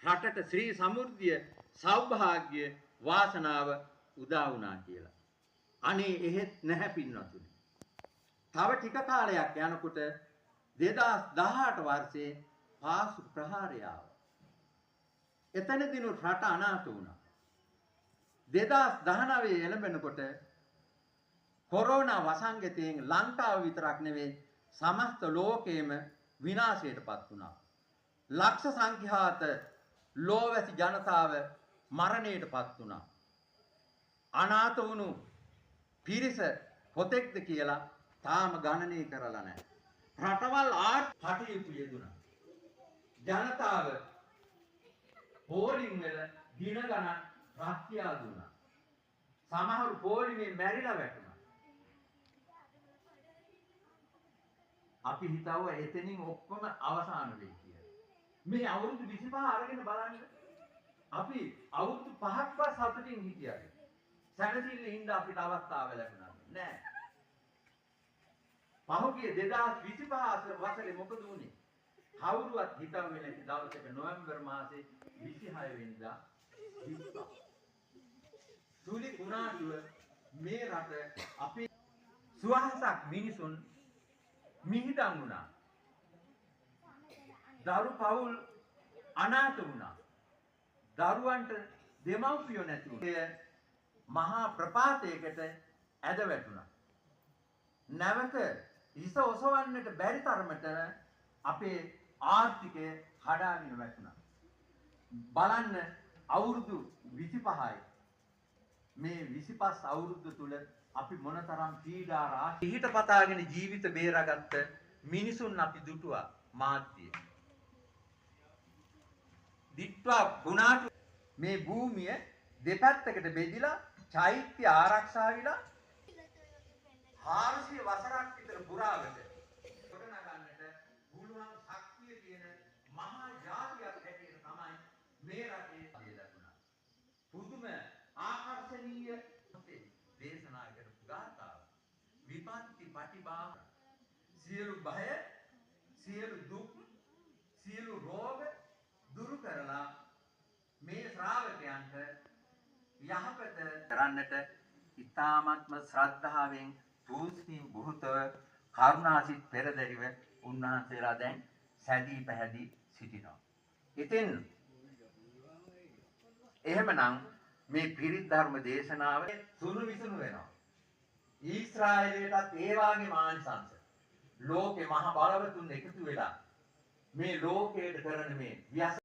රටට ශ්‍රී සමෘද්ධිය, සෞභාග්‍ය, වාසනාව උදා වුණා කියලා. අනේ එහෙත් නැහැ පින්වතුනි. තව ටික කාලයක් යනකොට 2018 වර්ෂයේ පාසු ප්‍රහාරය ආවා. එතනදිනුත් රට අනාථ වුණා. 2019 එළඹෙනකොට කොරෝනා වසංගතයෙන් ලංකාව විතරක් නෙවෙයි සමස්ත ලෝකයේම විනාශයටපත් වුණා. ලක්ෂ සංඛ්‍යාත ලෝවැසි ජනතාව මරණයටපත් වුණා. අනාථ වුණු පිරිස කොතෙක්ද කියලා තාම ගණනය කරලා නැහැ. රටවල් කටයුතු යෙදුණා. ජනතාව පෝලිං වල දින ගණන් රස්තියාදු වුණා. සමහරු පෝලිමේ මැරිලා වැටුණා. අපි හිතුවා එතනින් ඔක්කොම අවසන් වෙයි කියලා. මේ අවුරුදු 25 අරගෙන බලන්න. අපි අවුරුදු 5ක්වත් සතුටින් හිටියද? සැනසෙල්ලේ ඉන්න අපිට අවස්ථාව ලැබුණා නෑ. පහුගිය 2025 වසරේ මොකද වුනේ? කවුරුවත් හිතන්නේ නැති දවසක නොවැම්බර් මාසේ 26 වෙනිදා විශ්වා සුලි කුණාටුව මේ රට අපේ සුවහසක් මිනිසුන් මිහිදන් වුණා. දරු පවුල් අනාථ වුණා. දරුවන්ට දෙමව්පියෝ නැති වුණා. මහා ප්‍රපාතයකට ඇද වැටුණා. නැවත හිස ඔසවන්නට බැරි තරමට අපේ ආර්ථිකය කඩාගෙන වැටුණා. බලන්න අවුරුදු 25යි. මේ 25 අවුරුද්ද තුල අපි මොනතරම් පීඩා රාශි පිහිට පතාගෙන ජීවිත බේරාගත්ත මිනිසුන් අපි දුටුවා මාධ්‍යයේ. දිට්වා ගුණාට මේ භූමිය දෙපැත්තකට බෙදිලා චෛත්‍ය ආරක්ෂා වෙලා 400 වසරක් විතර පුරාවට ගොඩනගන්නට පුළුවන් ශක්තිය තියෙන මහා ජාතියක් හැටියට තමයි මේ රටේ ලැබුණා. පුදුම ආකර්ෂණීය දේශනා කරපු ගාථාව. විපත්ති පටිභා සියලු භය, සියලු දුක්, සියලු රෝග දුරු කරලා මේ ශ්‍රාවකයන්ට යහපත කරන්නට ඉතාමත්ම ශ්‍රද්ධාවෙන් තූස්නීම් බුහතව කරුණාසිත පෙරදරිව උන්වහන්සේලා දැන් සැදී පැහැදී සිටිනවා. ඉතින් එහෙමනම් මේ පිරිත් ධර්ම දේශනාව සුණු විසුණු වෙනවා. ඊශ්‍රායලයටත් ඒ වාගේම ආනිසංස. ලෝකේ මහ බලවතුන් එකතු වෙලා මේ ලෝකයට කරන මේ ව්‍යස